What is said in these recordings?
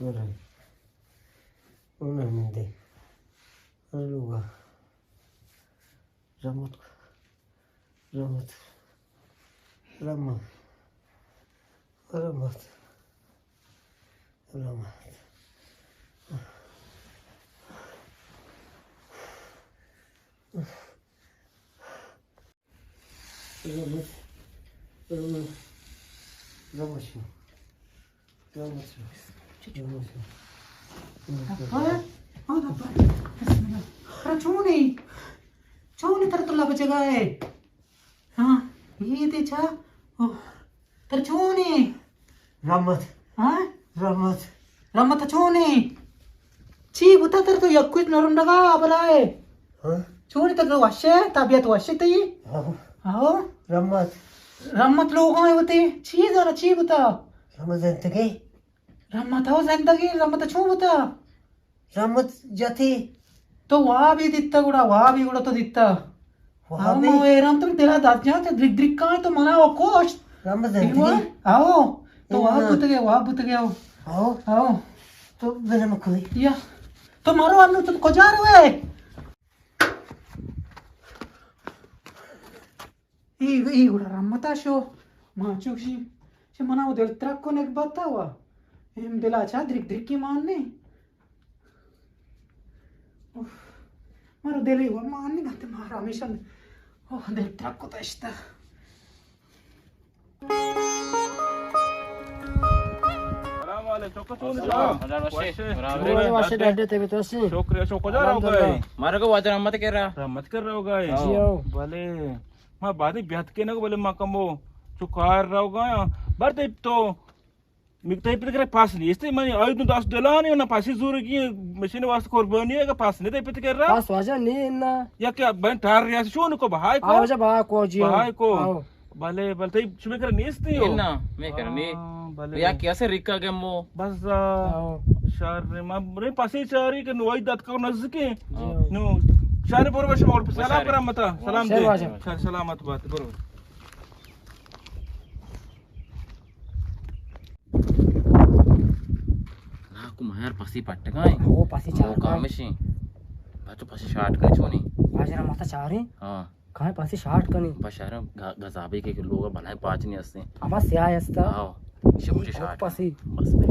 برو. اون نندے. برو لوگا. رحمت. رحمت. رحمت. رحمت. رحمت. رحمت. رحمت. رحمت شو. رحمت شو. رحمت شو. ابا، او ابا، بسم اللہ. ترا چون ئے؟ چون ئے ترا تو لبجگا ئے؟ ہاں، یہ دے چا؟ اوہ، ترا چون ئے؟ رحمت. ہاں؟ رحمت. رحمت چون ئے؟ چی بوتا ترا تو یک کچھ نرنڈگا بلائے؟ ہاں؟ چون ئے ترا تو وشے؟ طبیعت وشے تئی؟ ہاں. آؤ. رحمت. رحمت لوگاں ہوتے. چی زانا چی بوتا؟ رحمت زندگی. رحمت ہو زندگی، رحمت چون بوتا؟ رحمت جتی. تو وابی دیتا گڑا، وابی گڑا تو دیتا. وابی؟ ہاں، ما حیران تو دلا دست جان تے درک درک کائیں تو منا و کوشت. رحمت زندگی. آؤ. تو واب بوتگے، واب بوتگے آؤ. آؤ. آؤ. تو بنا مکوی. یا. تو مارو انو تو کجا روے؟ ای، ای گڑا رحمتا شو، ما چوشی، چہ منا و دل ترک کنگ بتا و، ایم دلا چا درک درکی مان نے. اوف، مارا دلی و مان نے گتے مارا ہمیشہ، اوہ، دل ترک کتا اشتا. سلام علیکم، چوکا چون ئے؟ سلام. وشے؟ برابر. وشے، ڈاڈے، طبیعت وشے؟ شکر، شو کجا رو گئے؟ مارا کو واجہ رحمت کر رہا. رحمت کر رہا گئے؟ جی ہو. بلے، ما بعد بیات کے نہ بلے ما کمو چو کار رو گیا. بر تے تو مکتئی پت کرے پاس نیست، من آئی تو دست دلانی، نہ پاسی زور کی، مشین واسطے قربانی ہے کہ پاس نہیں تے پت کر رہا. پاس واجہ نہیں نا. یا کہ بن ٹار ریاست شون کو بہائے کو؟ آ واجہ بہا کو جی. بہائے کو. آؤ. بلے، بلے تئی شمے کرا نیست ہو؟ نا، میں کرا نہیں. ہاں، بلے. یا کیسے رکا گمو؟ بس، آ، آؤ. شہر نے، ما رے پاسی چاری کہ نوائی دات کو نزدیک ہے. جی. نو، شہر پر بش اور سلام کرا متا. سلام شہر دے. واجہ. شہر سلامت بات، برو. نا کو مہر پسی پٹگائیں. وہ پسی چار کامشیں. بچو پسی شاٹ کن چونی. باجرا ماتا چاریں. ہاں. کائیں پسی شاٹ کنی. بشار گزابے کے لوگ بنائے پاچ نہیں ہستے. ہما سیاہ ہستا. ہاں. شموشی شاٹ. پسی. بس بے.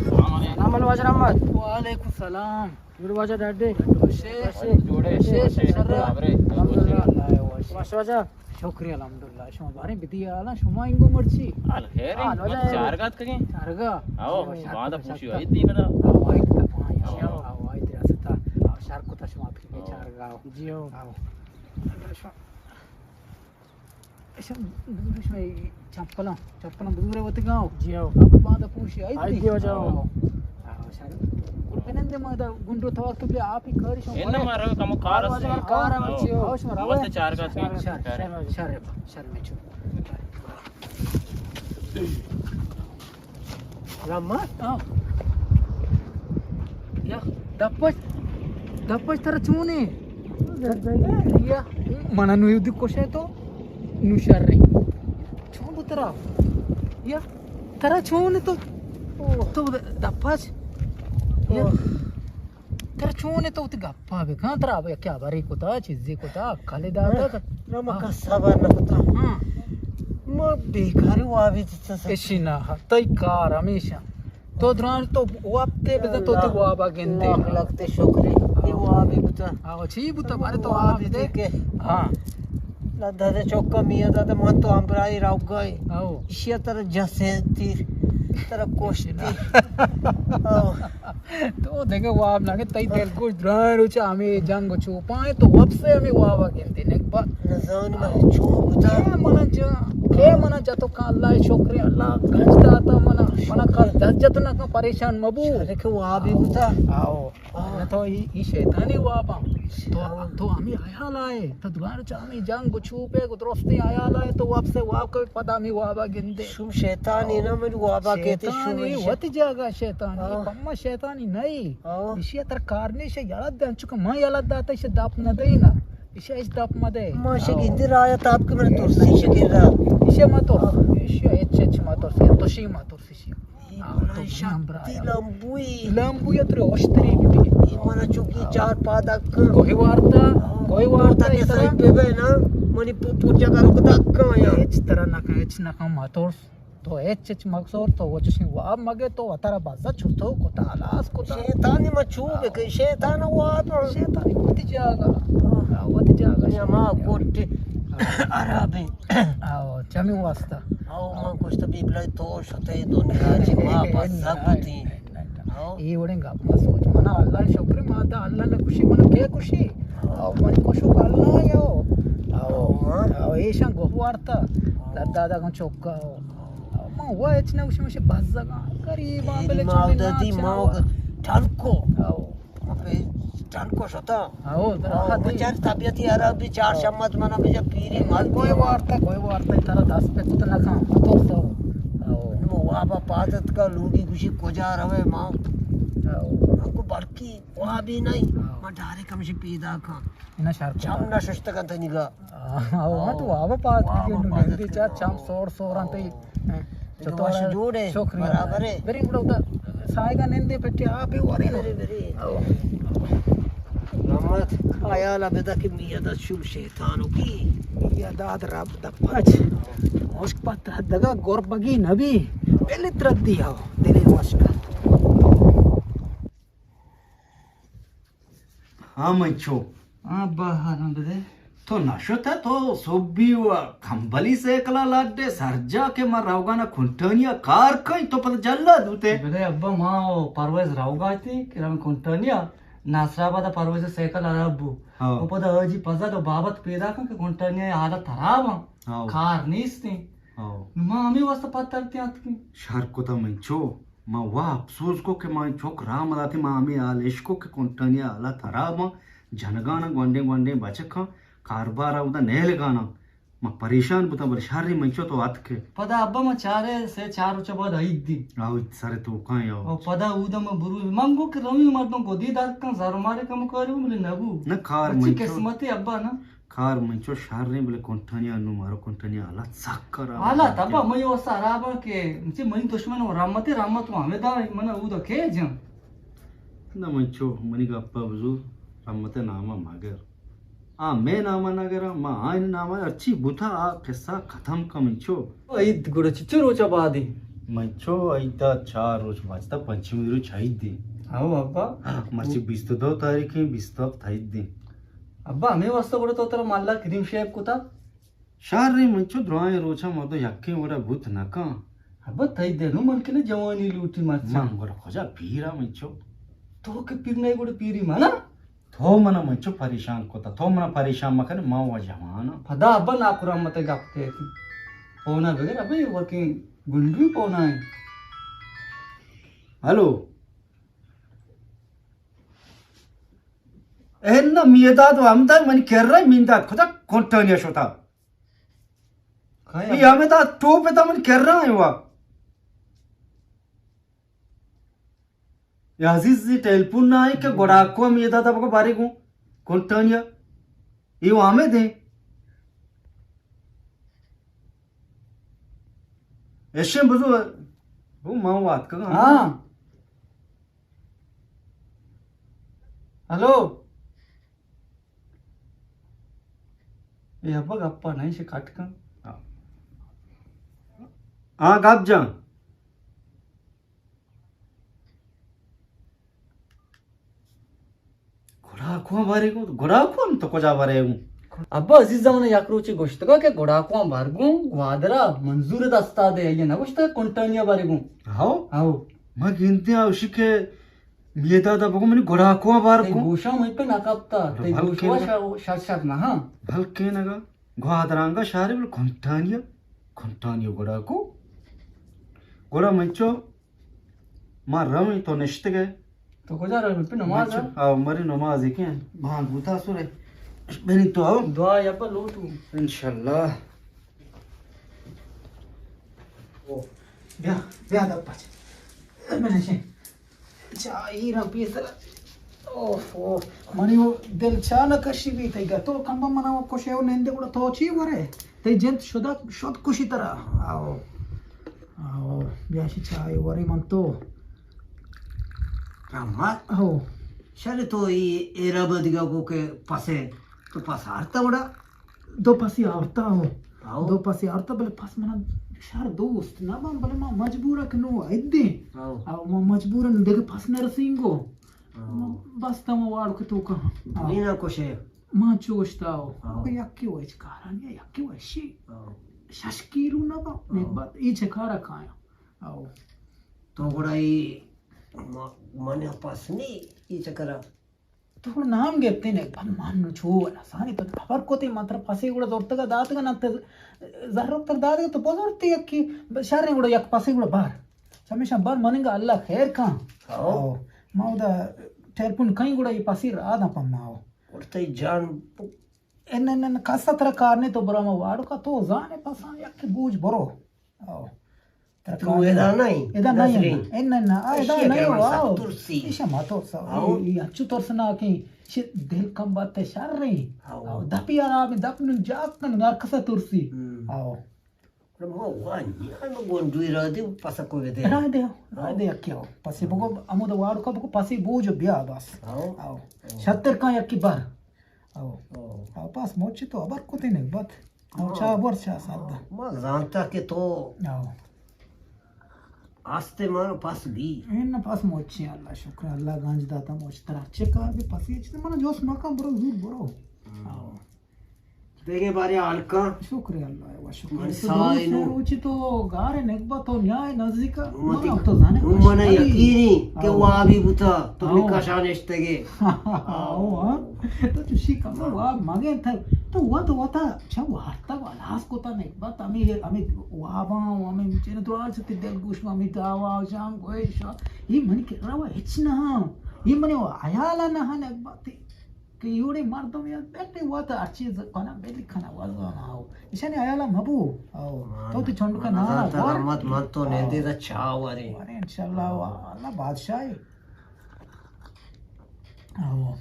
سلام علیکم واجہ رحمت. وعلیکم السلام. جوڑ واجہ ڈاڈے. وشے؟ وشے. جوڑے. وشے، شر. برابرے. الحمدللہ. وش واجہ. شکریہ الحمدللہ. شما باریں بدی حالا شما انگو مرچی. حال خیر. حال واجہ. چارگات کگیں. چارگا. آؤ، شما دا پوچی وائی دی بنا. آؤ، آئی تا پانی. آؤ، آؤ، آئی ریاستا. آؤ، شر کتا شما پی چارگا. جی ہو. آؤ. شما ایشاں بزور، شمئے چپلاں، چپلاں بزور وتگاں. جی ہو. اب باندا پوشی آئی آئی دی. دیو جاؤ. آؤ، آؤ، شر. گڑ بنندے ما دا گنڈو توار تو بیا آپی کاری شما. انا ما رو کمو کار است. کار ہم چی ہو. آؤ، شما رو. بس چار گز. شر، شر، شر، شر میں چو. رحمت؟ ہاں. یا، دپش، دپش ترا چونے؟ یا، منا نو یودی کشے تو، نو شر رہی. چون بو ترا؟ یا، ترا چونے تو، تو دپش؟ یا. ترا چون تو وتی گپا بکن، ترا اب کیا بری کتا، چیزی کتا، کل داتا. نہ، ما کسا بر نہ کتا. ہاں. ما بیکاری وابی دیتا سر. اشی نہ، تئی کار ہمیشہ. تو دران تو واب تے بزن، تو تی وابا گندے. لاکھ لاکھ تے شکری، یہ وابی بتا. آو، چی بتا، بارے تو واب دے. ہاں. نہ دادا چوکا میاں دادا، من تو ہمراہی راو گئے. آو. اشیا ترا جسے تیر، ترا کوشتی. آو. تو دگہ واب نہ گندے، تئی دلگوش درائیں روچ ہمے جنگ و چوپاں، تو وپسے ہمے وابا گندے نگبا۔ نزانی من چون بوتا۔ کئے منا جا، کئے منا جا تو کان، اللہ شکر، اللہ گنج داتا منا، منا کس دست جت نہ کن، پریشان مبو۔ شرک وابی بوتا۔ آؤ۔ نہ تو ای، ای شیطانی واباں۔ تو، تو ہمے حیال آئے، تو درائیں روچ ہمے جنگ و چوپے کو درستیں حیال آئے، تو وپسے واب کبے پدا ہمے وابا گندے۔ شوم شیطانی نہ من وابا کہتے شیطانی شوم۔ وت جاگہ شیطانی، ہاں۔ پما شیطانی نہیں۔ ہاں۔ اشی تر کار نہیں، اشی یلت دے، انچو کہ من یلت داتا، اشی دپ نہ دئی نا۔ اشی اش دپ مہ دے۔ ما اشی گندی رایا تاب کہ من ترسی شکر را۔ اشی ما ترس۔ اشی اچ اچ ما ترس۔ تو شی ما ترس اشی۔ ای آ، بلاہیں تو بڑی شکتی لمبوئی۔ لمبوئی ترے اوشتری بی۔ ای منا چوکی چار پاد اکن۔ کوئی وارتا، کوئی وارتا، تو تاکہ اس طرح۔ سہی بے بے نا، منی پو پو جگہ رک دکن یا۔ اچ طرح نہ کن، اچ نہ کن، ما ترس۔ تو اچ اچ مگسور، تو وہ چشیں واب مگے، تو وترا بزا چھتو کتا، ہلاس کتا۔ شیطانی ما چو بکن، شیطان واب۔ شیطانی وتی جاگہ۔ ہاں، وتی جاگہ۔ یا ما کوٹی عربی۔ آو، چمی واسطہ۔ او، من گوشت، بی بلای تو شتے دنیا چی ما بزگ بوتیں۔ او۔ اے وڑیں گپ ما سوچ۔ منا اللہ شکر، ما دا اللہ نہ کشی، منا کے کشی؟ او، من کشو اللہ یو۔ او، ہاں۔ او، ایشان گوہ وارتا۔ دادا گن چوکا۔ او، ما وہ اچ نہ کشی، مشے بزگاں۔ غریباں، بلے ما چمی دادی ناچ ما نہ۔ ٹھنکو۔ او۔ ما پہ ٹنکو شتا۔ ہاو، ترا او، ہدی۔ بچار طبیعتی خراب بی، چار شمت منا بجا پیری مال کوئی وارتا، کوئی وارتا، ترا دست پہ کت نہ کھاں، تو تو۔ ہاو۔ نو وابا پادت کا لوگی گوشی کجا روے ما۔ ہاو۔ ہم کو بڑکی وابی نہیں، ہاو۔ ما ڈائریکٹ ہمشی پیدا کھاں۔ اینا شر کتا۔ چم نہ ششتگا تنیگا۔ آ، آ، تو واب پاد واب کی پاد گندے کی چا گندے۔ چم سور سور انت۔ آ۔ چطور وش جوڑ ہے، شکریہ۔ برابر ہے۔ بریں گڑا ادا سائیگا نندے پٹے آپ ہے ورے۔ برے، برے۔ آ۔ رحمت، خیال بدا کہ میاں داد شوم شیطانو کی۔ میاں داد رب دپچ۔ مشک پت دگا گربگی نبی۔ بلے تردی آو، دلے مشک۔ ہاں منچو۔ ہاں، ابا، حالاں بدے۔ تو نہ شت ئے، تو سوبی و کمبلی سیکل ءَ لڈ ئے، سرجاہ کہ من روگاں کنٹانی ءَ کار کئیں، تو پدا جلاد بوت ئے۔ بدے ابا، ما و پرویز روگا اتیں کہ رویں کنٹانی ءَ، ناصر آباد ءَ پرویز ءِ سیکل ہراب بو۔ ہاں۔ و پدا حاجی پزاد و بابت پیداک اَنت کہ کنٹانی ءِ حالت ہراب اَنت، ہاں۔ کار نیست اِنت۔ ہاں۔ ما ہمے واسطہ پترتیں اتکیں۔ شر کتہ منچو۔ ما وا اپسوز کو کہ ما چک راہ مداتی، ما ہمے حال اش کو کہ کنٹانی ءِ حالت ہراب اَنت، جنگان اَنت، گونڈیں گونڈیں بچک اَنت، کاربار ءَ اودا نیلگان اَنت۔ ما پریشان بوتاں، بلے شریں منچو تو اتک ئے۔ پدا ابا ما چارے سے چار روچ بعد عید دی۔ آ، عید سر توکاں یا۔ او پدا اودا ما برو، من گو کہ روی مردم گودی دار کن، زر مارے کم کاری، بلے نبو۔ نہ کار اچھی منچو۔ قسمت ابا نا۔ کار منچو شریں، بلے کنٹانی ءَ نوں مارو کنٹانی ءِ حالت سک خراب اِنت۔ حالت ابا منی واسطہ خراب اِنت کہ چہ منی دشمن و رحمت، رحمت و ہمے دار من اودا کے جن۔ نہ منچو، منی گپ ءَ بزور، رحمت ءِ نام ءَ مگر۔ آ مئے نام ءَ نہ گراں، ما آئین نام ءَ، ہرچی بوتا آ قصہ ختم کن منچو۔ عید گڑا چچو روچ ءَ بعد اِنت؟ منچو عید ءَ چار روچ بچتا، پنچمی روچ عید اِنت۔ ہاؤ ابا۔ مرچی بیست و دو تاریخ اِنت، بیست و ہفت عید اِنت۔ ابا، ہمے واسطہ گڑا تو ترا ملا کریم شیپ کتا؟ شریں منچو، درائیں روچاں مردم یکیں وڑا بوت نہ کن۔ ابا، تئی دل و من کنے جوانی لوٹی مرچاں۔ من گڑا کجا پیرا منچو؟ تو کہ پیر نئے گڑا پیری منا؟ تو منا منچو پریشان کتا، تو منا پریشان مکن، ما و جوان آں۔ پدا ابا ناکو رحمت گپ کیتی۔ پونا بگر ابا، یہ وکیں گنڈوی پونا ہے۔ ہلو۔ اے نہ میداد و ہمدا منی کرا مینداد کتا کنٹانیا شتا۔ کائے ای ہمدا ٹوپ تا منی کرا ہے وا۔ یا عزیز ٹیلیفون نہ آئی کہ گڑا کو میداد بگو بارے گوں کنٹانیا۔ ای و ہمیں دیں۔ ایشیں بزو، وہ ماں وات کگا۔ ہاں۔ ہلو۔ اے ابا گپا نہیں، سے کٹ کن۔ ہاں، گپ جان۔ گڑا کواں بارے گوں؟ گڑا کواں تو کجا بارے گوں؟ ابا عزیز، من یک روچے گوشتگا کہ گڑا کواں بار گوں، گوادرا منظور دستا دے، یہ نہ گوشتگا کنٹانیا بارے گوں۔ ہاؤ؟ ہاؤ۔ ما گندیاں اوشی کہ میدادا بگو منی گڑاکو بار تئی کو۔ گوشاں مئی پہ نہ کپتا، تئی بلکیں گوشوا نہ۔ شر شر نہ ہاں۔ بلکیں نگا۔ گوادرانگا شاری بل کنٹانیا، کنٹانیا گڑاکو۔ گڑا منچو ما رویں تو نشتگے۔ تو کجا روئے؟ پہ نماز؟ آو، مرے نماز کیں۔ بانگ بوتا سورے۔ بنی تو آو۔ دعا یا پہ لوٹو۔ انشاءاللہ۔ او، بیا، بیا دپ پچ۔ بنشیں۔ چائی را پیسر۔ اوف، اوف۔ منی وہ دل چا نہ کشی بیت، گتو کمبا منا وہ کشے وہ نندے گڑا تو چی ورے؟ تئی جنت شدہ شد کشی ترا۔ آو۔ آو، بیا شی چائی وری من تو۔ رحمت؟ آو۔ شر تو ای ایرا بدگا کو کہ پسے، تو پس آرتا وڑا؟ دو پسی آورتا ہو۔ ہاؤ۔ دو پسی آورتا، بلے پس منا شر دوست نہ باں، بلے ما مجبور کہ نو ادیں۔ ہاؤ۔ آو، ما مجبور دگہ پس نہ رسینگو۔ ہاؤ۔ ما بس تما واڑ کہ تو کہاں۔ دوئی نہ کشے۔ ما چوشتا ہو۔ ہاؤ۔ یکی وش کارانی، یکی وشی۔ ہاؤ۔ شش کیلو نہ با، ہاؤ۔ نیک بات، ای چکارا کایا۔ ہاؤ۔ تو گڑا ای ما-، من پس نی، ای چکرا۔ تو گڑا نام گپتے نے، بل من نو چو نسانی تو خبر کوتے، من ترا پسے گڑا زورتگا داتگا، نہ تو زر تر داتگا، تو بزورتے یکی شر گڑا یک پسے گڑا بار۔ چمیشا بار مننگا اللہ خیر کن۔ ہاؤ۔ ہاؤ۔ ما اودا ٹیلیفون کئیں گڑا یہ پسی را آدم پما ہو۔ گڑا تئی جان۔ ان، ان، ان، کسا ترا کار نے تو برا ما واڑو کا تو زانے پسان یک بوج برو۔ ہاؤ۔ تو ادا نہیں، ادا نہیں، نظریں۔ ان، ان، آ، ادا ایشی نہیں، کہ من سخت ترسی۔ ایشا ما ترسا۔ ہاؤ۔ ای، ای اچو ترسناکیں۔ شی دل کم بات شر رہی۔ ہاؤ۔ ہاؤ۔ دپی آرام، دپ نو جاک کن، ہر کسا ترسی۔ ہم۔ ہاؤ۔ ما وانی، ہم گونڈوی را دے، پسا کو دے۔ را دے، را دے کیا؟ پسے بگو، امود واڑو کا بگو، پسے بوجو بیا بس۔ ہاؤ۔ ہاؤ۔ ہاؤ۔ شتر کان یکی بار۔ او۔ او۔ او پس موچی تو ابر کتی نگبت۔ او ہاں۔ چا بر چا سر دا۔ ما زانتا کہ تو او۔ آستے مارا پس بی۔ این پس موچی اللہ شکر اللہ گنج داتا موچ ترا چه کار بی پسی چیز منا جوس مکن برو زود برو۔ ہم۔ او۔ دیگه باری حالکا۔ شکر اللہ و شکر من تو سائے درست نو۔ روچی تو گار نگبت تو نیائے نزدیک۔ نو منا تو زانے نو کچھ منا نبی۔ یقینی کہ او۔ وابی بوتا تو او۔ نکاشا نشتگے۔ او، ہاں۔ تو چوشی کمو واب مگے تھا۔ تو وت وتا چا وارتا والاس کوتا نگبت ہمیں، ہمیں واباں، ہمیں چین تو آل ستی دل گوش، ہمیں دعوا، شام گوش۔ یہ منی کہ روا ہچ نہ ہاں۔ یہ منی حیالا نہ ہاں نگبت۔ کہ یوڑے مردم یا بیٹے وت ہر چیز کنا بلی کنا وزانا ہو۔ ایشانی حیالا مبو۔ او۔ تو تی چنڈ کا نانا زانتا بور۔ رحمت من تو او۔ نیدے دا چا ورے۔ ورے انشاءاللہ، اللہ بادشاہی۔ او۔